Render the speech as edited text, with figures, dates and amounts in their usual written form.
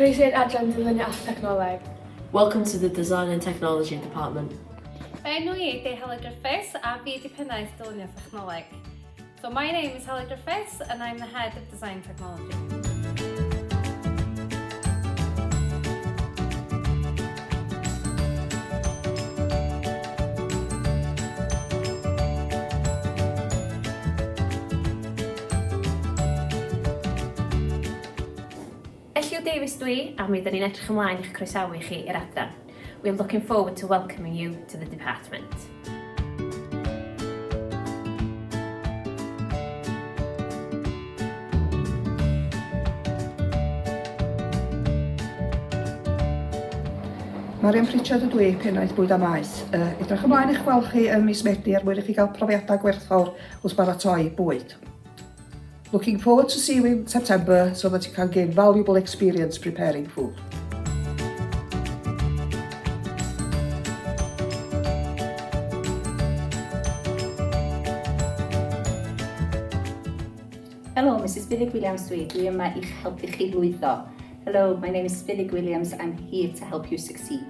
Croeso i'r adran Dylunio a Thechnoleg. Welcome to the Design and Technology Department. Fy enw i ydy Heledd Griffiths a fi ydy Pennaeth Dylunio Thechnoleg. So my name is Heledd Griffiths and I'm the Head of Design Technology. Elliw Davies dwi, a mi 'dan ni'n edrych ymlaen i'ch croesawu chi i'r adran. We are looking forward to welcoming you to the department. Marian Pritchard ydw i, Pennaeth Bwyd a Maeth. Uh, edrych ymlaen i'ch gweld chi ym mis Medi er mwyn i chi gael profiadau gwerthfawr wrth baratoi bwyd. Looking forward to see you in September so that you can gain valuable experience preparing food. Helo, Mrs Billig Williams dwi. Dwi yma i'ch helpu chi lwyddo. Hello, my name is Billig Williams. I'm here to help you succeed.